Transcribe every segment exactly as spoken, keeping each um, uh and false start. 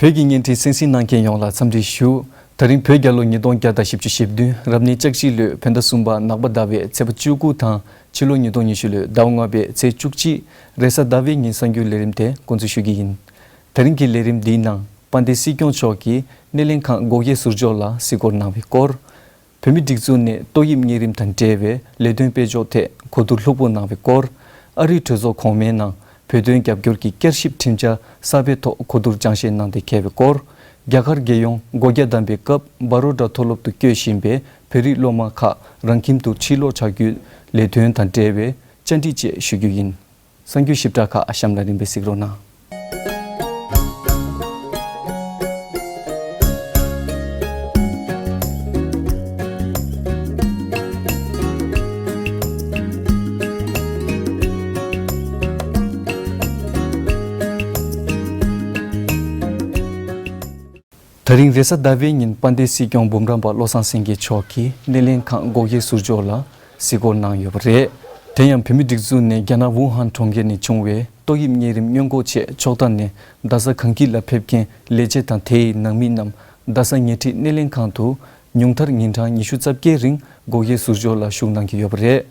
བོད་ཀྱི་བརྙན་འཕྲིན་གསན་གཟིགས་གནང་མཁན་ཡོངས་ལ་འཚམས་འདྲི་ཞུ། ད་རིང་བོད་རྒྱལ་ལོ་ཉིས་སྟོང་བརྒྱ་དང་བཞི་བཅུ་ཞེ་བདུན་རབ་གནས་ལྕགས་བཞི་ལོའི་བོད་ཟླ་གསུམ་པ་ནག་པ་ཟླ་བའི་ཚེས་པ་བཅུ་དགུ་དང་ཕྱི་ལོ་ཉིས་སྟོང་ཉི་ཤུ་ལོའི་ཟླ་བ་ལྔ་པའི་ཚེས་བཅུ་གཅིག་རེས་གཟའ་ཟླ་བའི་ཉིན་གསར་འགྱུར་ལས་རིམ་དེ་འགོ་འཛུགས་ཞུ་གི་ཡིན། ད་རིང་གི་ལས་རིམ་འདིའི་ནང་དཔལ་ལྡན་སྲིད་སྐྱོང་མཆོག་གིས་སྣེ་ལེན་ཁང་སྒོ་བརྒྱད་ཟུར་འཇོག་ལ་གཟིགས་སྐོར་གནང་བའི་སྐོར། བོད་མིའི་སྒྲིག་འཛུགས་ནས་ཏོག་དབྱིབས་གཉན་རིམས་དང་འབྲེལ་བའི་ལས་དོན་སྤེལ་ཕྱོགས་ཐད་གོ་བསྡུར་ལྷུག་པོ་གནང་བའི་སྐོར། ཨ་རིའི་གྲོས་ཚོགས་གོང་མའི་ནང་བོད་དོན་རྒྱབ་སྐྱོར་གྱི་བསྐྱར་ཞིབ་ཁྲིམས་འཆར་གསར་པའི་ཐོག་གོ་བསྡུར་སྦྱང་བཤད་གནང་སྟེ་འཁེལ་བའི་སྐོར། རྒྱ་གར་རྒྱལ་ཡོངས་སྒོ་རྒྱ་བསྡམས་པའི་སྐབས་བྷ་རོ་ཌ་མཐོ་སློབ་ཏུ་བསྐྱོད་བཞིན་པའི་བོད་རིགས་སློབ་མ་ཁག་རང་ཁྱིམ་དུ་ཕྱིར་ལོག་བྱ་རྒྱུའི་ལས་དོན་དང་འབྲེལ་བའི་བཅར་འདྲི་བཅས་ཞུ་རྒྱུ་ཡིན། གསར་འགྱུར་ཞིབ་ཕྲ་ཁག་གཤམ་ལ་རིམ་པས་གཟིགས་རོགས་གནང་། ད་རིང་རེས་གཟའ་ཟླ་བའི་ཉིན་དཔལ་ལྡན་སྲིད་སྐྱོང་འབུམ་རམས་པ་བློ་བཟང་སེང་གེ་མཆོག་གིས་སྣེ་ལེན་ཁང་སྒོ་བརྒྱད་ཟུར་འཇོག་ལ་གཟིགས་སྐོར་གནང་ཡོད་པ་རེད། དེ་ཡང་བོད་མིའི་སྒྲིག་འཛུགས་ནས་རྒྱ་ནག་ཝུ་ཧན་གྲོང་ཁྱེར་ནས་བྱུང་བའི་ཏོག་དབྱིབས་གཉན་རིམས་སྔོན་འགོག་ཆེད་ཕྱོགས་མཐའ་ནས་རྡ་ས་གངས་སྐྱིད་ལ་ཕེབས་མཁན་ལས་བྱེད་དང་དེའི་ནང་མི་རྣམས་རྡ་ས་ཉལ་ཁྲི་སྣེ་ལེན་ཁང་དུ་ཉུང་མཐར་ཉིན་གྲངས་ཉི་ཤུ་རྩ་བརྒྱད་རིང་སྒོ་བརྒྱད་ཟུར་འཇོག་ལ་ཞུགས་གནང་གི་ཡོད་པ་རེད།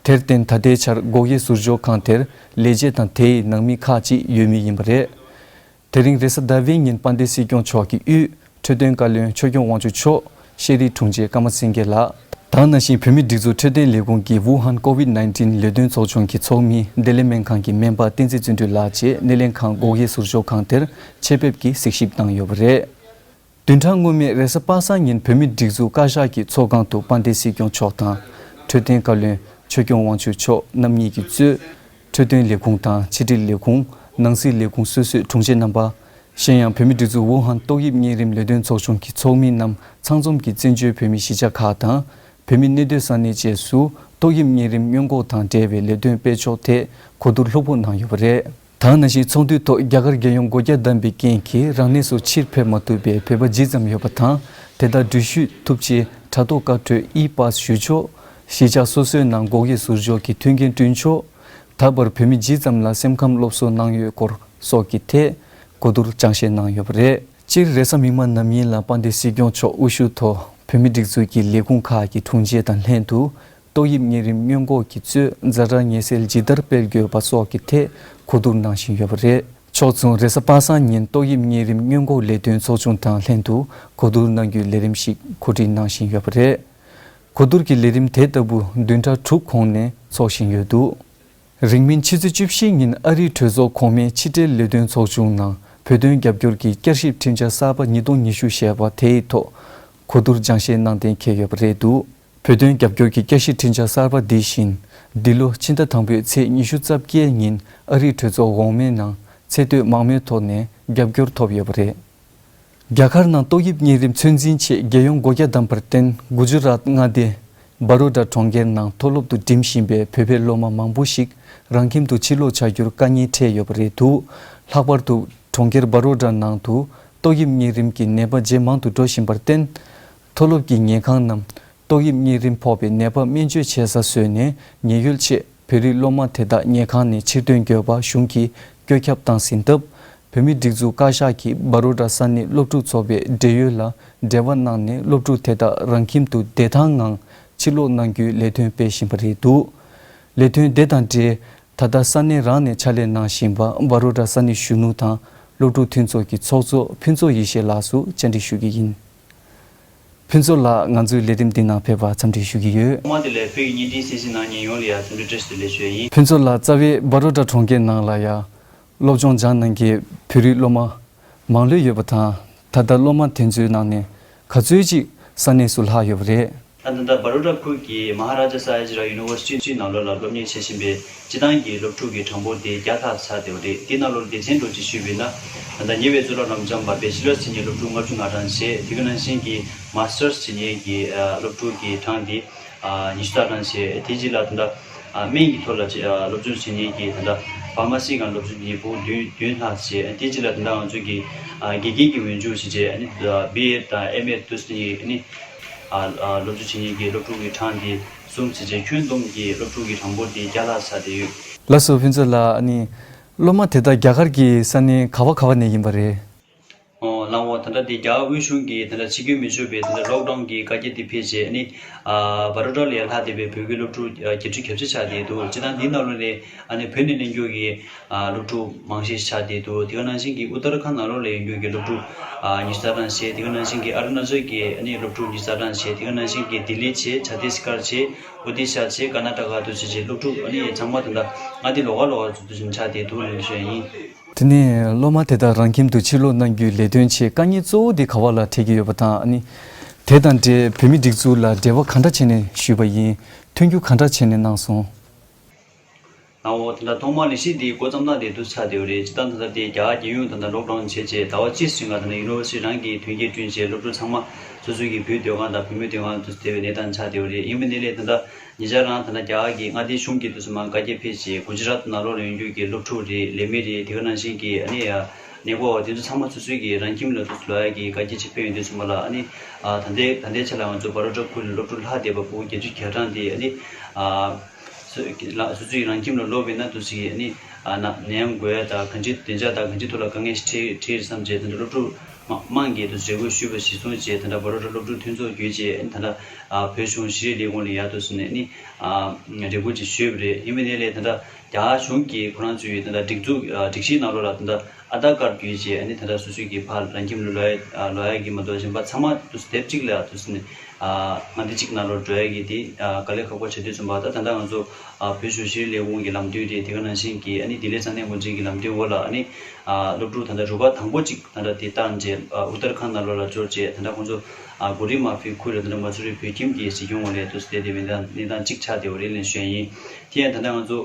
དེར་བརྟེན་ད་ལྟའི་ཆར་སྒོ་བརྒྱད་ཟུར་འཇོག་ཁང་དེར་ལས་བྱེད་དང་དེའི་ནང་མི་ཁག་ཅིག་ཡོད་མུས་ཡིན་པ་རེད། དེ་རིང་རེས་གཟའ་ཟླ་བའི་ཉིན་དཔལ་ལྡན་སྲིད་སྐྱོང་མཆོག་གི་དབུས་འཕྲོད་བསྟེན་བཀའ་བློན་ཆོས་སྐྱོང་དབང་ཕྱུག་མཆོག་ཤེས་རིག་དྲུང་ཆེ་ཀརྨ་སེང་གེ་ལགས་དང་། ནང་བཞིན་བོད་མིའི་སྒྲིག་འཛུགས་འཕྲོད་བསྟེན་ལས་ཁུངས་ཀྱི་ཝུ་ཧན་ཀོ་ཝིད་ནའིན་ཊིན་ལས་དོན་ཚོགས་ཆུང་གི་ཚོགས་མི་བདེ་ལེགས་སྨན་ཁང་གི་སྨན་པ་བསྟན་འཛིན་བརྩོན་འགྲུས་ལགས་བཅས་སྣེ་ལེན་ཁང་སྒོ་བརྒྱད་ཟུར་འཇོག་ཁང་དེར་ཆེད་ཕེབས་ཀྱིས་གཟིགས་ཞིབ་གནང་ཡོད་པ་རེད། བདུན་ཕྲག་སྔོན་མའི་རེས་གཟའ་པ་སངས་ཉིན་བོད་མིའི་སྒྲིག་འཛུགས་བཀའ་ཤག་གི་ཚོགས་ཁང་དུ་དཔལ་ལྡན་སྲིད་སྐྱོང་མཆོག་དང་། འཕྲོད་བསྟེན་བཀའ་བློན་ཆོས་སྐྱོང་དབང་ཕྱུག་མཆོག་རྣམ་གཉིས་ཀྱིས་གཙོས། འཕྲོད་བསྟེན་ལས་ཁུངས་དང་ཕྱི་དྲིལ་ལས་ཁུངས། ནང་སྲིད་ལས་ཁུངས་སོ་སོའི་དྲུང་ཆེ་རྣམ་པ། གཞན་ཡང་བོད་མིའི་སྒྲིག་འཛུགས་ཝུ་ཧན་ཏོག་དབྱིབས་གཉན་རིམས་ལས་དོན་ཚོགས་ཆུང་གི་ཚོགས་མི་རྣམས་ཚང་འཛོམས་ཀྱིས་བཙན་བྱོལ་བོད་མིའི་གཞིས་ཆགས་ཁག་དང་། བོད་མི་གནས་སྡོད་ས་གནས་བཅས་སུ་ཏོག་དབྱིབས་གཉན་རིམས་སྔོན་འགོག་དང་འབྲེལ་བའི་ལས་དོན་སྤེལ་ཕྱོགས་ཐད་གོ་བསྡུར་ལྷུག་པོ་གནང་ཡོད་པ་རེད། དེ་ནང་བཞིན་ཚོགས་འདུའི་ཐོག་རྒྱ་གར་རྒྱལ་ཡོངས་སྒོ་རྒྱ་བསྡམས་པའི་རྐྱེན་གྱིས་རང་གནས་སུ་ཕྱིར་ཕེབས་མ་ཐུབ་པའི་བོད་པ་ཇི་ཙམ་ཡོད་པ་དང་། དེ་དག་འགྲུལ་བཞུད་ཐུབ་ཆེད་དྲ་ཐོག་བཀའ་འཁྲོལ་ཨི་པཱས་ཞུ་ཕྱོགས། གཞིས་ཆགས་སོ་སོའི་ནང་སྒོ་དབྱེ་ཟུར་འཇོག་གི་མཐུན་རྐྱེན་བསྐྲུན་ཕྱོགས། ད་བར་བོད་མི་ཇི་ཙམ་ལ་སེམས་ཁམས་སློབ་གསོ་གནང་ཡོད་སྐོར་སོགས་ཀྱི་ཐད་གོ་བསྡུར་སྦྱང་བཤད་གནང་ཡོད་པ་རེད། སྤྱིར་རེས་གཟའ་མིག་དམར་ནམ་ཡིན་ལ་དཔལ་ལྡན་སྲིད་སྐྱོང་མཆོག་དབུ་བཞུགས་ཐོག་བོད་མི་སྒྲིག་འཛུགས་ཀྱི་ལས་ཁུངས་ཁག་གི་དྲུང་ཆེ་དང་ལྷན་དུ། ཏོག་དབྱིབས་གཉན་རིམས་སྔོན་འགོག་གི་གཙོས་ཛ་དྲག་ངལ་སེལ་ཇི་ལྟར་སྤེལ་དགོས་པ་སོགས་ཀྱི་ཐད་གོ་བསྡུར་གནང་བཞིན་ཡོད་པ་རེད། ཕྱོགས་མཚུངས་རེས་གཟའ་པ་སངས་ཉིན་ཏོག་དབྱིབས་གཉན་རིམས་སྔོན་འགོག་ལས་དོན་ཚོགས་ཆུང་དང་ལྷན་དུ་གོ་བསྡུར་གནང་རྒྱུའི་ལས་རིམ་ཞིག་གོ་སྒྲིག་གནང་བཞིན་ཡོད་པ་རེད། གོ་བསྡུར་གྱི་ལས་རིམ་དེ་ལྟ་བུ་བདུན་ཕྲག་དྲུག་གོང་ནས་འཚོགས་བཞིན་ཡོད་འདུག་རིང་མིན་ཕྱི་ཚེས་བཅུ་བཞི་ཉིན་ཨ་རིའི་གྲོས་ཚོགས་གོང་མའི་ཕྱི་འབྲེལ་ལས་དོན་ཚོགས་ཆུང་ནང་བོད་དོན་རྒྱབ་སྐྱོར་གྱི་བསྐྱར་ཞིབ་ཁྲིམས་འཆར་གསར་པ་ཉིས་སྟོང་ཉི་ཤུ་ཞེས་པ་དེའི་ཐོག་གོ་བསྡུར་སྦྱང་བཤད་གནང་གཏན་འཁེལ་ཡོད་པ་རེད་འདུག་བོད་དོན་རྒྱབ་སྐྱོར་གྱི་བསྐྱར་ཞིབ་ཁྲིམས་འཆར་གསར་པ་འདི་བཞིན། འདི་ལོ་ཕྱི་ཟླ་དང་པོའི་ཚེས་ཉི་ཤུ་རྩ་བརྒྱད་ཉིན་ཨ་རིའི་གྲོས་ཚོགས་འོག་མའི་ནང་ཚད་མཐོའི་མང་མོས་ཐོག་ནས་རྒྱབ་སྐྱོར་ཐོབ་ཡོད་པ་རེད། རྒྱ་གར་ནང་ཏོག་དབྱིབས་གཉན་རིམས་ཚོད་འཛིན་ཆེད་རྒྱལ་ཡོངས་སྒོ་རྒྱ་བསྡམས་པར་བརྟེན། གུ་ཇུ་རཱཏ་མངའ་སྡེ་བྷ་རོ་ཌ་གྲོང་ཁྱེར་ནང་མཐོ་སློབ་ཏུ་འགྲིམ་བཞིན་པའི་བོད་པའི་སློབ་མ་མང་པོ་ཞིག་རང་ཁྱིམ་དུ་ཕྱིར་ལོག་བྱ་རྒྱུར་དཀའ་ངལ་འཕྲད་ཡོད་པ་རེད་འདུག་ལྷག་པར་དུ་གྲོང་ཁྱེར་བྷ་རོ་ཌ་ནང་དུ་ཏོག་དབྱིབས་གཉན་རིམས་ཀྱི་ནད་པ་ཇེ་མང་དུ་འགྲོ་བཞིན་པར་བརྟེན། མཐོ་སློབ་ཀྱི་ཉལ་ཁང་རྣམས་ཏོག་དབྱིབས་གཉན་རིམས་ཕོག་པའི་ནད་པ་སྨན་བཅོས་བྱེད་ས་བཟོས་ནས་ཉེན་ཡོལ་ཆེད། བོད་རིགས་སློབ་མ་དེ་དག་ཉལ་ཁང་ནས་ཕྱིར་ཐོན་དགོས་པ་གཞུང་གིས་བཀོད་ཁྱབ་བཏང་ཟིན་སྟབས། བོད་མིའི་སྒྲིག་འཛུགས་བཀའ་ཤག་གིས་བྷ་རོ་ཌ་ས་གནས་སློབ་ཕྲུག་ཚོགས་པའི་འབྲེལ་ཡོད་ལ་འབྲེལ་བ་གནང་ནས་སློབ་ཕྲུག་དེ་དག་རང་ཁྱིམ་དུ་བདེ་ཐང་ངང་ཕྱིར་ལོག་གནང་རྒྱུའི་ལས་དོན་སྤེལ་བཞིན་པ་རེད་འདུག་ལས་དོན་དེ་དང་འབྲེལ། ད་ལྟ་ས་གནས་རང་ནས་ཕྱག་ལས་གནང་བཞིན་པ་བྷ་རོ་ཌ་ས་གནས་གཞོན་ནུ་དང་སློབ་ཕྲུག་མཐུན་ཚོགས་ཀྱི་ཚོགས་གཙོ་ཕུན་ཚོགས་ཡེ་ཤེས་ལགས་སུ་བཅར་འདྲི་ཞུ་གི་ཡིན། ཕུན་ཚོགས་ལགས། ང་ཚོའི་ལས་རིམ་འདི་ནང་ཕེབས་པར་འཚམས་འདྲི་ཞུ་གི་ཡོད། ཐོག་མ་དེ་ལ་བོད་ཀྱི་བརྙན་འཕྲིན་གསན་གཟིགས་གནང་མཁན་ཡོངས་ལ་ཡང་འཚམས་འདྲི་བཀྲ་ཤིས་བདེ་ལེགས་ཞུ་ཡ་ཡིན། ཕུན་ཚོགས་ལགས། རྩ་བའི་བྷ་རོ་ཌ་གྲོང་ཁྱེར་ནང་ལ་ཡང་སློབ་སྦྱོང་སྦྱང་གནང་མཁན་བོད་རིགས་སློབ་མ་མང་ལོས་ཡོད་པ་དང་། ད་ལྟ་སློབ་མ་དེ་ཚོའི་ནང་ནས་ག་ཚོད་ཅིག་ས་གནས་སུ་ལྷག་ཡོད་པ་རེད། ད་ད་ལྟ་བྷ་རོ་ཌ་ཁུལ་གྱི་མ་ཧ་ར་ཇ་ས་ཡ་ཇི་ར་ཡུ་ནི་ཝར་སི་ཊི་ནང་ལོགས་ལ་སློབ་གཉེར་བྱེད་བཞིན་པའི་སྤྱི་བཏང་གི་སློབ་ཕྲུག་གི་གྲངས་འབོར་དེ་བརྒྱ་ལྷག་ཚར་བསྡད་པ་རེད། དེའི་ནང་ལོགས་སྡེ་ཚན་འདྲ་ཅིག་ཞུས་པ་ཡིན་ན། ད་ལྟ་ཉེ་བའི་གཙུག་ལག་རབ་འབྱམས་པ་བེ་ཆི་ལར་བྱེད་མཁན་སློབ་ཕྲུག་ལྔ་བཅུ་ང་གྲངས་བྱས། དེ་ག་ནང་བཞིན་གྱི་མ་སི་ཊར་བྱེད་མཁན་གྱི་ཨ་སློབ་ཕྲུག་གི་གྲངས་དེ་ཨ་ཉི་ཤུ་རྩ་གྲངས་བྱས། དེ་རྗེས་ལ་ད་ལྟ་ཨ་སྨན་གྱི་ཐོག་ལ་ཅིག་ཨ་སློབ་སྦྱོང་བྱེད་མཁན་གྱི་ད་ལྟ་ཕ་མ་སི་སྒང་སློབ་སྦྱོང་བྱེད་མཁན་ཕྲུ་གུ་བདུན་བདུན་ལྷག་བྱས། དེ་རྗེས་ལ་ད་ལྟ་ང་ཚོ་གི་ཨ་དགེ་རྒན་གྱི་འོས་སྦྱོང་བྱས་རྗེས་ཨ་ནི་ཨ་བི་ཨེཌ་དང་ཨེམ་ཨེཌ་དུ་སི་ནི་ཨ་ནི་ཨ་ཨ་སློབ་སྦྱོང་བྱེད་མཁན་གྱི་སློབ་ཕྲུག་གི་གྲངས་དེ་གསུམ་བྱས་རྗེས་ཁྱོན་བསྡོམས་ཀྱི་སློབ་ཕྲུག་གི་གྲངས་འབོར་དེ་བརྒྱ་ལྷག་ཚར་བསྡད་ཡོད། ལགས་སོ། ཕུན་ཚོགས་ལགས། ཨ་ནི་སློབ་མ་དེ་དག་རྒྱ་གར་གྱི་ས་གནས་ག་བ་ག་བ་ནས་ཡིན་པ་རེད། ལགས་འོ། ད་ལྟ་དེ་རྒྱ་གར་དབུས་གཞུང་གིས་ད་ལྟ་ཕྱི་སྐྱོད་མི་ཆོག་པའི་ད་ལྟ་ལོག་ཌའུན་གྱི་བཀའ་རྒྱ་དེ་ཕེབས་རྗེས་ཨ་ནི། ཨ་བྷ་རོ་ཌ་ལ་ཡར་ལྷག་བསྡད་པའི་བོད་ཀྱི་སློབ་ཕྲུག་ཨ་བརྒྱད་ཅུ་གྱ་བཞི་ཆགས་བསྡད་འདུག་སྤྱིར་བཏང་འདིའི་ནང་ལོགས་ནས་ཨ་ནི་བོད་ནས་གླེང་རྒྱུ་གི་ཨ་སློབ་ཕྲུག་མང་ཤས་ཆགས་བསྡད་འདུག་དེ་ག་ནང་བཞིན་གྱི་ཨུ་ཏར་ཁཱན་ནང་ལོགས་ལ་ཡོད་རྒྱུ་གི་སློབ་ཕྲུག་ཨ་ཉི་ཤུ་རྩ་གྲངས་བྱས། དེ་ག་ནང་བཞིན་གྱི་ཨ་རུ་ན་ཅལ་གྱི་ཨ་ནི་སློབ་ཕྲུག་ཉི་ཤུ་རྩ་གྲངས་བྱས། དེ་ག་ནང་བཞིན་གྱི་ལྡི་ལི་བྱས། ཆ་ཏིས་གར་བྱས། ཨོ་ཌི་ཤ་བྱས། ཀར་ན་ཊ་ཀ་དུ་བྱས་བྱས་སློབ་ཕྲུག་ཨ་ནི་ཚང་མ་ད་ལྟ་མངའ་སྡེ་ལོགས་ཀ་ལོགས་ཀ་ཚུད་དུ་ཕྱིན་ཆགས་བསྡད་འདུག་ལབ་ཞུ་ཡ་ཡིན། དེ་ནས་སློབ་མ་དེ་དག་རང་ཁྱིམ་དུ་ཕྱིར་ལོག་གནང་རྒྱུའི་ལས་དོན་ཆེད་དཀའ་ངལ་གཙོ་བོ་དེ་ག་བ་ལ་འཕྲད་ཀྱི་ཡོད་པ་དང་། ཨ་ནི་དེ་དང་འབྲེལ་བོད་མིའི་སྒྲིག་འཛུགས་ལ་འབྲེལ་བ་ག་འདྲ་བྱས་ནས་ཞུས་པ་ཡིན། མཐུན་འགྱུར་ག་འདྲ་བྱས་ནས་གནང་སོང་། ལགས་འོ། ད་ལྟ་ཐོག་མར་ལས་གཞི་འདི་འགོ་བརྩམས་སྟངས་དེ་འདུག་ཆགས་བསྡད་ཡོད་རེད། སྤྱིར་བཏང་ད་ལྟ་དེ་རྒྱ་གར་རྒྱལ་ཡོངས་ད་ལྟ་ལོག་ཌའུན་བྱས་རྗེས་ཟླ་བ་གཅིག་རིང་ལ་ད་ལྟ་ཡུ་ནི་ཝར་སི་ཊི་རང་གི་དོན་རྐྱེན་བསྐྲུན་རྗེས་སློབ་ཕྲུག་ཚང་མ་སོ་སོ་གི་བུའི་སྡོད་ཁང་དང་བུ་མོའི་སྡོད་ཁང་དུ་བསྡད་པའི་གནས་སྟངས་ཆགས་བསྡད་ཡོད་རེད། ཡིན་པའི་ནི་ལས་ད་ལྟ་ཉེ་ཆར་རང་ད་ལྟ་རྒྱ་གར་གྱི་མངའ་སྡེ་གཞུང་གིས་དུས་སུ་མར་བཀའ་རྒྱ་ཕེབས་རྗེས་གུ་ཇི་རཱཏ་ནང་ལོགས་ལ་ཡོད་རྒྱུ་གི་སློབ་ཕྲུག་རེད། ལས་མི་རེད། དེ་ག་ནང་བཞིན་གྱི་ཨ་ནི་ཨ་གནས་སྐོར་བ་དེ་ཚོ་ཚང་མ་སོ་སོའི་གི་རང་ཁྱིམ་ལ་དུས་སུ་ལོག་ཡ་གི་བཀའ་རྒྱ་ཅིག་ཕེབས་ཡོང་དུས་ཙམ་པ་ལ་ཨ་ནི་ཨ་ད་ལྟའི་ད་ལྟའི་ཆ་ལ་ང་ཚོ་བྷ་རོ་ཌ་ཁུལ་ལ་སློབ་ཕྲུག་ལྷག་བསྡད་པ་ཕྲུ་གུ་བརྒྱད་ཅུ་གྱ་གྲངས་དེ་ཨ་ནི་ཨ་སོ་སོ་སོ་སོའི་རང་ཁྱིམ་ལ་ལོག་པས་ན་དུས་སུ་ཨ་ནི་ཨ་ན་ནད་ཡམས་འགོས་ཡ་དང་གང་ཅི་བདེ་འཇགས་དང་གང་ཅི་ཐོག་ལ་དཀའ་ངལ་ཞིག་འཕྲད་འཕྲད་རེད་བསམ་བྱས། ད་ལྟ་སློབ་ཕྲུག་མང་མང་གིས་དུས་སུ་རེ་སྐུལ་ཞུས་པ་གཞིར་བཟུང་བྱས་ད་ལྟ་བྷ་རོ་ཌ་སློབ་ཕྲུག་མཐུན་ཚོགས་བརྒྱུད་བྱས་ཨ་ནི་ད་ལྟ་ཨ་བོད་གཞུང་ཤེས་རིག་ལས་ཁུངས་ལ་ཡར་དུས་སུ་ནས་ཨ་ནི་ཨ་རེ་སྐུལ་ཅིག་ཞུས་པ་རེད། ཡིན་པའི་ནི་ལས་ད་ལྟ་རྒྱ་གཞུང་གིས་ཁོ་རང་ཚོའི་ད་ལྟ་སྒྲིག་འཛུགས་ཨ་སྒྲིག་གཞིའི་ནང་ལོགས་ལ་ད་ལྟ་ཨ་དྷར་ཀར་བརྒྱུད་བྱས་ཨ་ནི་ད་ལྟ་སོ་སོའི་གི་ཕར་རང་ཁྱིམ་ལ་ལོག་ཡ་ཨ་ལོག་ཡ་གི་མ་གཏོགས་གཞན་པ་ཚང་མ་དུས་སུ་དེབ་གཅིག་ལ་དུས་སུ་ནི་ཨ་མངའ་སྡེ་གཅིག་ནང་ལོགས་འགྲོ་ཡ་གི་དེ་ཨ་དཀའ་ལས་ཁག་པོ་ཆགས་དུས་ཙམ་པ། ད་ད་ལྟ་ང་ཚོ་ཨ་བོད་གཞུང་ཤེས་རིག་ལས་ཁུངས་ཀྱི་ལམ་སྟོན་རེད། དེ་ག་ནང་བཞིན་གྱི་ཨ་ནི་ལྡི་ལི་ས་གནས་འགོ་འཛིན་གྱི་ལམ་སྟོན་འོག་ལ་ཨ་ནི་ཨ་སློབ་ཕྲུག་ད་ལྟ་རུ་ཁག་དང་པོ་གཅིག་ད་ལྟ་དེ་བཏང་རྗེས་ཨ་ཨུ་ཏར་ཁཱན་ནང་ལོགས་ལ་འབྱོར་རྗེས་ད་ལྟ་ཁོང་ཚོ་ཨ་གུ་རི་མ་ཕི་ཁུལ་ལ་ད་ལྟ་མ་སུ་རི་བོད་ཁྱིམ་གྱི་གཟིགས་སྐྱོང་འོག་ལ་དུས་སུ་བསྡད་བསྡད་པའི་གནས་སྟངས་གཅིག་ཆགས་བསྡད་ཡོད་རེད་ལབ་ཞུ་ཡ་ཡིན། དེ་ཡང་ད་ལྟ་ང་ཚོ་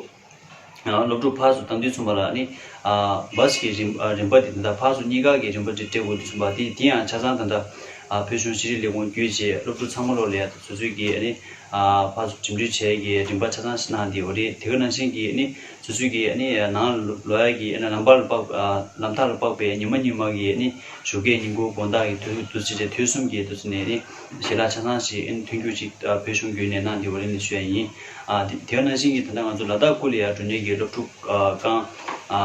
ཨ་སློབ་ཕྲུག་ཕར་ཚུར་བཏང་དུས་ཙམ་པ་ལ་ནི་ཨ་བྷ་སི་གི་རིམ་ཨ་རིམ་པ་དེ་ད་ལྟ་ཕར་ཚུར་གཉིས་ཀ་གི་རིམ་པ་དེ་སྤྲད་དགོས་དུས་ཙམ་པ་དེ་དེ་ཡང་ཆ་ཚང་ད་ལྟ་ཨ་བོད་གཞུང་ཤེས་རིག་ལས་ཁུངས་བརྒྱུད་བྱས་སློབ་ཕྲུག་ཚང་མ་ལོག་ལ་ཡ་སོ་སོའི་གི་ཨ་ནི་ཨ་ཕར་ཚུར་འགྲིམ་འགྲུལ་བྱས་ཀྱི་རིམ་པ་ཆ་ཚང་ཞིག་གནང་བསྡད་ཡོད་རེད། དེ་ག་ནང་བཞིན་གྱི་ཨ་ནི་སོ་སོའི་གི་ཨ་ནི་ནང་ལོག་ཡ་གི་ཨ་ནི་ལམ་བར་ལ་དཔག་ཨ་ལམ་ཐག་ལ་དཔག་པའི་ཉི་མ་ཉི་མ་གི་ཨ་ནི་ཞོགས་ཀས་ཉིན་གུང་དགོང་དག་གི་དུས་དུས་ཚོད་བཅས་དུས་གསུམ་གྱི་དུས་ཚོད་ནས་ཨ་ནི་ཞལ་ལག་ཆ་ཚང་ཞིག་ཨ་ནི་ཐོན་རྒྱུ་ཅིག་ཨ་བོད་གཞུང་བརྒྱུད་ནས་གནང་བསྡད་ཡོད་རེད་ལབ་ཞུ་ཡ་ཡིན། ཨ་དེ་དེ་ག་ནང་བཞིན་གྱི་ད་ལྟ་ང་ཚོ་ལ་དྭགས་ཁུལ་ལ་ཡར་འགྲོ་མཁན་གྱི་སློབ་ཕྲུག་ཨ་རྐང་ཨ་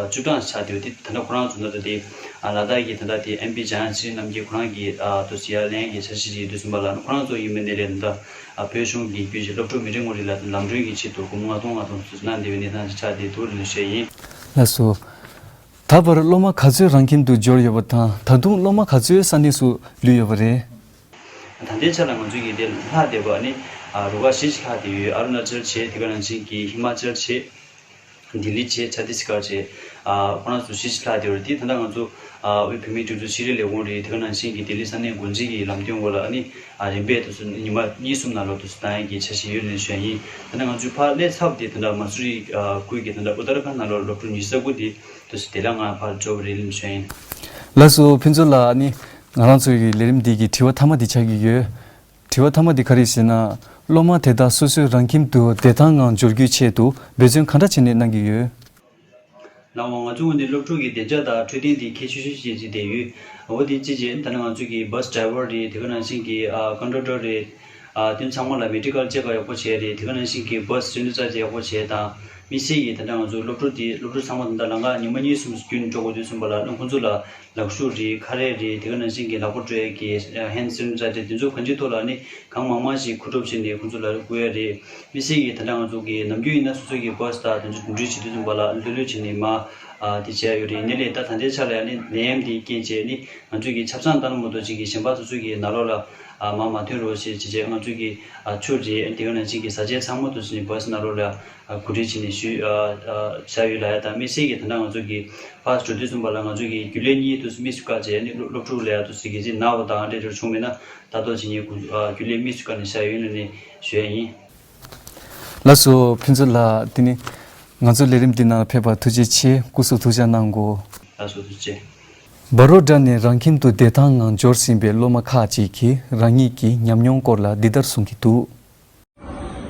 བཅུ་གྲངས་ཆགས་བསྡད་ཡོད། དེ་ད་ལྟ་ཁོ་རང་ཚོ་ད་ལྟ་དེ་ཨ་ལ་དྭགས་ཀྱི་ད་ལྟ་དེ་ཨེམ་པི་འཇམ་དབྱངས་ཚེ་རིང་རྣམ་རྒྱལ་ཁོ་རང་གི་ཨ་དུས་སུ་ཡར་ལེན་གྱི་འཆར་གཞི་ཞིག་ཡོད་དུས་ཙམ་པ་ལ་ཁོ་རང་ཚོ་ཡིན་པའི་ནི་ལས་ད་ལྟ་ཨ་བོད་གཞུང་གི་བརྒྱུད་ཀྱི་སློབ་ཕྲུག་མི་རེ་ངོ་རེ་ལ་ལམ་གྲོན་གྱི་ཆེད་དུ་སྒོར་མོ་ལྔ་སྟོང་ལྔ་སྟོང་དུ་གནང་བསྡད་པའི་གནས་སྟངས་ཤིག་ཆགས་བསྡད་འདུག་ལབ་ཞུ་ཡ་ཡིན། ལགས་སོ། ད་བར་སློབ་མ་ག་ཚོད་རང་ཁྱིམ་དུ་འབྱོར་ཡོད་པ་དང་། ད་དུང་སློབ་མ་ག་ཚོད་ས་གནས་སུ་ལུས་ཡོད་པ་རེད། ད་ལྟའི་ཆ་ལ་ང་ཚོ་གི་དེ་ལྷག་བསྡད་པ་ནི་ཨ་རུ་ཁག་བཞི་ཅིག་ལྷག་བསྡད་ཡོད། ཨ་རུ་ན་ཅལ་བྱས། དེ་ག་ནང་བཞིན་གྱི་ཧི་མ་ཅལ་བྱས། ལྡི་ལི་བྱས། ཆ་ཏིས་གར་བྱས། ཨ་ཁོ་རང་ཚོ་བཞི་ཅིག་ལྷག་བསྡད་ཡོད་རེད། དེ་ད་ལྟ་ང་ཚོ་ཨ་དབུས་བོད་མིའི་སྒྲིག་འཛུགས་ཤེས་རིག་ལས་ཁུངས་རེད། དེ་ག་ནང་བཞིན་གྱི་ལྡི་ལི་ས་གནས་འགོ་འཛིན་གྱི་ལམ་སྟོན་འོག་ལ་ཨ་ནི་ཨ་རིམ་པས་དུས་སུ་ཉི་མ་གཉིས་གསུམ་ནང་ལོགས་དུས་སུ་བཏང་ཡས་ཀྱི་འཆར་གཞི་ཡོད་ལབ་ཞུ་ཡ་ཡིན། ད་ལྟ་ང་ཚོའི་ཕར་སླེབས་ཚར་བ་དེ་ད་ལྟ་མ་སུ་རི་ཨ་ཁུལ་གྱི་ད་ལྟ་ཨུ་ཏར་ཁཱན་ནང་ལོགས་སློབ་ཕྲུག་ཉི་ཤུ་རྩ་དགུ་དེ་དུས་སུ་བདེ་བླག་ངང་ཕར་འབྱོར་བ་རེད་ལབ་ཞུ་ཡ་ཡིན། ལགས་སོ། ཕུན་ཚོགས་ལགས། ཨ་ནི་ང་རང་ཚོའི་ལས་རིམ་འདི་གི་དྲི་བ་མཐའ་མ་འདི་ཆགས་ཀྱི་ཡོད། དྲི་བ་མཐའ་མ་འདི་ག་རེ་ཞེ་ན། སློབ་མ་དེ་དག་སོ་སོའི་རང་ཁྱིམ་དུ་བདེ་ཐང་ངང་འབྱོར་རྒྱུའི་ཆེད་དུ་འབད་བརྩོན་ག་འདྲ་བྱས་ནས་གནང་གི་ཡོད། ལགས་འོང་། ང་ཚོ་ངོས་ནས་སློབ་ཕྲུག་གི་བདེ་འཇགས་དང་འཕྲོད་བསྟེན་དེ་གལ་ཆེ་ཤོས་ཤིག་བྱེད་ཀྱི་བསྡད་ཡོད། འོ་དེ་ཅི་བྱེད། ད་ནི་ང་ཚོ་གི་བྷ་སི་ཌ་རའི་ཝར་རེད། དེ་ག་ནང་བཞིན་གྱི་ཨ་ཀོན་ཌག་ཊར་རེད། ཨ་དེ་ཚང་མ་ལ་མེ་ཌི་ཀལ་ཅེག་ཡག་པོ་བྱས་རེད། དེ་ག་ནང་བཞིན་གྱི་བྷ་སི་སེ་ནི་ཊའི་ཛར་ཡག་པོ་བྱས་དང་། དམིགས་བསལ་གྱིས་ད་ལྟ་ང་ཚོ་སློབ་ཕྲུག་དེ་སློབ་ཕྲུག་ཚང་མ་ད་ལྟ་ལམ་ཁ་ཉི་མ་གཉིས་གསུམ་རྒྱུན་འགྲོ་དགོས་དུས་ཙམ་པ་ལ་ཨ་ནི་ཁོང་ཚོ་ལ་ལག་ཤུབས་རེད། ཁ་རས་རེད། དེ་ག་ནང་བཞིན་གྱི་ལག་པ་བཀྲུ་ཡས་ཀྱི་ཧེན་ཌི་སེ་ནི་ཊའི་ཛར་དེ་ཚོ་གང་ཅིའི་ཐོག་ལ་ཨ་ནི་གང་མང་མང་ཞིག་མཁོ་སྒྲུབ་བྱས་ནས་ཁོང་ཚོ་ལ་བསྐུར་ཡ་རེད། དམིགས་བསལ་གྱིས་ད་ལྟ་ང་ཚོ་གི་ནམ་རྒྱུན་ཡིན་ན་སོ་སོ་གི་བྷ་སི་དང་དེ་ཚོ་འགྲིམ་འགྲུལ་བྱེད་དུས་ཙམ་པ་ལ་ལྷོད་ལྷོད་བྱས་ནས་མར་ཨ་དེ་བྱས་ཡོད་རེད། ཡིན་ནའི་ལས་ད་ད་ལྟའི་ཆ་ལ་ཡང་ནི་ནད་ཡམས་དེའི་རྐྱེན་བྱས་ནི་ང་ཚོ་གི་ཆབ་གསང་ལྟར་མ་གཏོགས་ཅིག་གི་གཞན་པ་སོ་སོ་གི་ནང་ལོགས་ལ་ཨ་མར་མ་ཐོན་རོགས་ཞེས་བྱས་བྱས། ང་ཚོ་གི་ཨ་ཆུ་རེད། དེ་ག་ནང་བཞིན་གྱི་བཟའ་ཆས་ཚང་མ་དུ་ཕྱིན་ནས་བྷ་སི་ནང་ལོགས་ལ་ཨ་གོ་སྒྲིག་བྱས་ནས་ཞུ་ཨ་ཨ་བཞག་ཡོད་ལབ་ཡ་དང་། དམིགས་བསལ་གྱིས་ད་ལྟ་ང་ཚོ་གི་བྷ་སི་འགྲོ་དུས་ཙམ་པ་ལ་ང་ཚོ་གི་རྒྱུན་ལས་གཉིས་དུ་མིས་སུ་བཀག་བྱས་ནས་སློབ་སློབ་ཕྲུག་ལ་ཡ་དུ་སི་གི་ཅིག་ན་བ་དང་འདྲ་འདྲ་བྱུང་མེད་ན་ད་ལྟོ་བྱས་ནས་གུ་ཨ་རྒྱུན་ལས་མིས་སུ་བཀག་ནས་བཞག་ཡོད་ལབ་ནས་ཞུ་ཡ་ཡིན། ལགས་སོ། ཕུན་ཚོགས་ལགས། དེ་ནི་ང་ཚོ་ལས་རིམ་འདི་ནང་ཕེབས་པར་ཐུགས་རྗེ་ཆེ། སྐུ་གཟུགས་ཐུགས་ཅག་གནང་གོ། ལགས་སོ། ཐུགས་རྗེ་ཆེ། བྷ་རོ་ཌ་ནས་རང་ཁྱིམ་དུ་བདེ་ཐང་ངང་འབྱོར་ཟིན་པའི་སློབ་མ་ཁག་ཅིག་གིས་རང་ཉིད་ཀྱི་ཉམས་མྱོང་སྐོར་ལ་འདི་ལྟར་གསུང་གི་འདུག།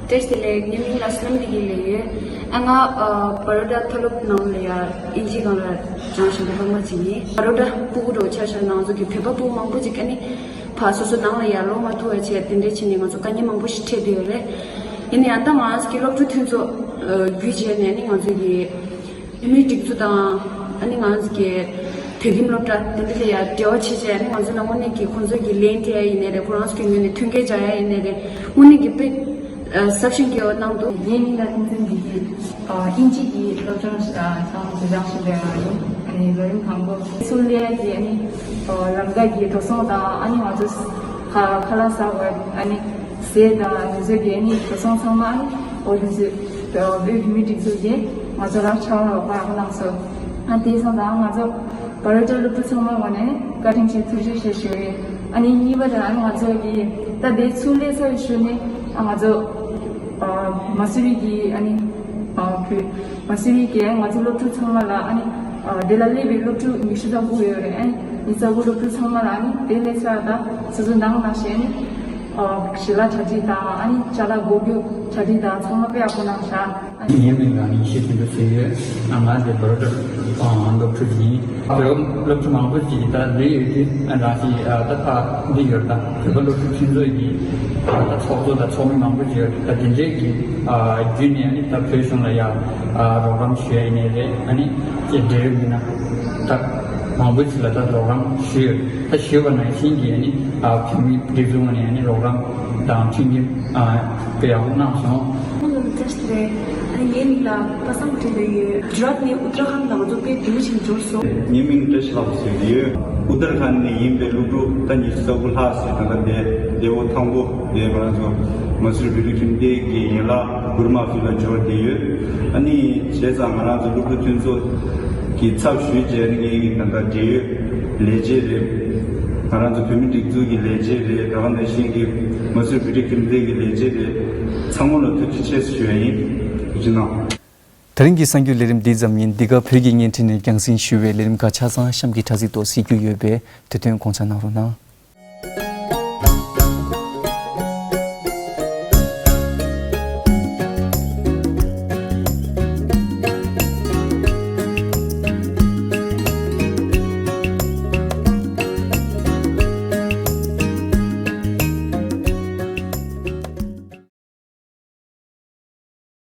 བཀྲ་ཤིས་བདེ་ལེགས། ངའི་མིང་ལ་སྣམ་བདེ་སྐྱིད་ལབ་ཡོད། ཨ་ང་ཨ་བྷ་རོ་ཌ་མཐོ་སློབ་ནང་ལ་ཡ་ཨིན་ཇིའི་སྒང་ལ་སྦྱང་བཞིན་པའི་སློབ་མ་ཅིག་ཡིན། བྷ་རོ་ཌ་སྤུ་གུ་འདྲ་བོ་ཆ་བཞག་ན་ང་ཚོ་གི་བོད་པ་སྤུ་གུ་མང་པོ་ཅིག་ཨ་ནི་ཕར་སོ་སོ་ནང་ལ་ཡ་ལོག་མ་ཐུབ་པ་བྱས་དེ་འདྲས་བྱས་ནས་ང་ཚོ་དཀའ་ངལ་མང་པོ་ཞིག་འཕྲད་བསྡད་ཡོད་རེད། ཡིན་ན་ཡང་ད་ང་རང་ཚོ་གི་སློབ་ཕྲུག་མཐུན་ཚོགས་ཨ་བརྒྱུད་བྱས་ནས་ཨ་ནི་ང་ཚོ་གི་བོད་མིའི་སྒྲིག་འཛུགས་དང་ཨ་ནི་ང་རང་ཚོ་གི་ བོད་ཁྱིམ་སློབ་གྲྭ་དེ་འདྲ་ལ་ཡང་འབྲེལ་བ་བྱེད་བྱས་ནས་ང་ཚོ་ལ་དངོས་གནས་ཀྱི་ཁོང་ཚོ་གི་ལན་སྤྲད་ཡ་ཡིན་ནའི་རེད། ཁོ་རང་ཚོ་གི་ངོས་ནས་མཐུན་རྐྱེན་སྦྱར་ཡ་ཡིན་ནའི་རེད། དངོས་གནས་ཀྱི་དཔེ་གཟབ་ཞིང་གི་འོ་གནང་འདུག་ངའི་མིང་ལ་ཐུན་ཚན་འདི་གི་ཨིན་ཇི་གི་སློབ་སྦྱོང་ཚང་འཛུལ་སྦྱོང་ཞུ་བའི་ཡིན། ཨ་ནི་ལོ་རིམ་དང་པོ་སུ་ལས་ཀྱི་ཨ་ནི་ལམ་ཀ་གི་འགྲོ་སོང་དང་ཨ་ནི་ང་ཚོ་ཁ་ཁ་ལག་ཟ་བར་ཨ་ནི་ཟས་དང་ང་ཚོ་གི་ཨ་ནི་འགྲོ་སོང་ཚང་མ་ཨ་ནི་འོ་དེ་ཚོ་བོད་བོད་མི་སྒྲིག་འཛུགས་ཀྱིས་ང་ཚོ་ལ་ཕྱག་རོགས་པ་གནང་སོང་། ཨ་དེ་སོང་ཙང་ང་ཚོ་བར་དུ་སློབ་ཕྲུག་ཚང་མ་ངོས་ནས་བཀའ་དྲིན་ཆེ་ཐུགས་རྗེ་ཆེ་ཞུ་ཡོད། ཨ་ནི་གཉིས་པ་དེ་ཨ་ནི་ང་ཚོ་གི་ད་དེ་ཚུར་སླེབས་ཚར་བའི་ཤུལ་ནས་ཨ་ང་ཚོ་ཨ་མ་སུ་རི་གི་ཨ་ནི་ཨ་བོད་མ་སུ་རི་གི་ང་ཚོ་སློབ་ཕྲུག་ཚང་མ་ལ་ཨ་ནི་ཨ་དེ་ལ་སླེབས་པའི་སློབ་ཕྲུག་ཉི་ཤུ་རྩ་དགུ་ཡོད་རེད། ཨ་ནི་ཉི་ཤུ་རྩ་དགུ་སློབ་ཕྲུག་ཚང་མ་ལ་ཨ་ནི་དེ་སླེབས་ཚར་ད་སོ་སོ་ནང་ན་བྱས་ནས་ཨ་ཞལ་ལག་གྲ་སྒྲིག་དང་ཨ་ནི་ཅ་ལག་སྒོ་རྒྱུ་གྲ་སྒྲིག་དང་ཚང་མ་དཔེ་ཡག་པོ་གནང་ཤག་ངའི་མིང་ལ་ནི་ཤེས་དོན་དུ་ཟེར་ཡོད། ང་དེ་བར་དུ་སློབ་ཕྲུག་ཡིན། བོད་སློབ་ཕྲུག་མང་པོ་ཞིག་ད་འདི་ཡོད་དུས་རང་ཞིག་ད་ཕ་འདི་ཡོད། ད་བོད་པ་སློབ་ཕྲུག་མཐུན་ཚོགས་ཀྱི་ད་ཚོགས་གཙོ་དང་ཚོགས་མི་མང་པོ་ཞིག་ཡོད། ད་དེ་འདྲའི་གི་བརྒྱུད་ནས་ནི་ད་བོད་གཞུང་ལ་ཡ་རོགས་རམ་ཞུ་ཡ་ཡིན་ནའི་རེད། ཨ་ནི་ཅེས་འབྲེལ་ཡོད་མི་སྣ་ད་མང་པོ་ཞིག་ལ་ད་རོགས་རམ་ཞུས་ཡོད། ད་ཞུས་པ་ནང་བཞིན་གྱི་ནི་བོད་མི་སྒྲིག་འཛུགས་ངོས་ནས་ནི་རོགས་རམ་དང་མཐུན་རྐྱེན་དཔེ་ཡག་པོ་གནང་སོང་། ཁོང་ལ་བཀྲ་ཤིས་བདེ་ལེགས། ཨ་ནི་ངའི་མིང་ལ་པ་སངས་བཀྲ་ཤིས་བདེ་ལེགས་ཡོད། གུ་ཇ་རཱཏ་ནས་ཨུ་ཏར་ཁཱན་ད་ང་ཚོ་དཔེ་བདེ་པོ་ཞིག་འབྱོར་སོང་། ངའི་མིང་བཀྲ་ཤིས་ལྷ་པ་ཟེར་གྱི་ཡོད། ཨུ་ཏར་ཁཱན་ནས་ཡིན་པའི་སློབ་ཕྲུག་ད་ཉི་ཤུ་རྩ་དགུ་ལྷག་ཟེར་ད་ལྟ་འདས་འདས་པོ་ཐང་པོ་འདས་ང་རང་ཚོ་མ་སུ་རི་བོད་ཕྲུག་ཁྱིམ་སྡེ་གི་ཡན་ལག་གུ་རུ་མ་ཧྥི་ལ་འབྱོར་བསྡད་ཡོད། ཨ་ནི་བྱས་ཙང་ང་རང་ཚོ་སློབ་ཕྲུག་མཐུན་ཚོགས་ཀྱི་ཚབ་ཞུས་བྱས་ནས་ངའི་ད་ལྟ་འབྲེལ་ཡོད་ལས་བྱེད་རེད། ང་རང་ཚོ་བོད་མི་སྒྲིག་འཛུགས་ཀྱི་ལས་བྱེད་རེད། ད་ག་ནང་བཞིན་གྱི་མ་སུ་རི་བོད་ཕྲུག་ཁྱིམ་སྡེ་གི་ལས་བྱེད་རེད། ཚང་མ་ལ་ཐུགས་རྗེ་ཆེ་ཞུ་ཡ་ཡིན། ཐུགས་རྗེ་གནང་། དེ་རིང་གི་གསར་འགྱུར་ལས་རིམ་འདི་ཙམ་ཡིན། འདི་ག་བོད་ཀྱི་བརྙན་འཕྲིན་ནས་རྒྱང་སྲིང་ཞུ་བའི་ལས་རིམ་ཁག་ཆ་ཚང་གཤམ་གྱི་དྲ་ཚིགས་ཐོག་གཟིགས་རྒྱུ་ཡོད་པས་དེ་དོན་དགོངས་འཇགས་གནང་རོགས་གནང་།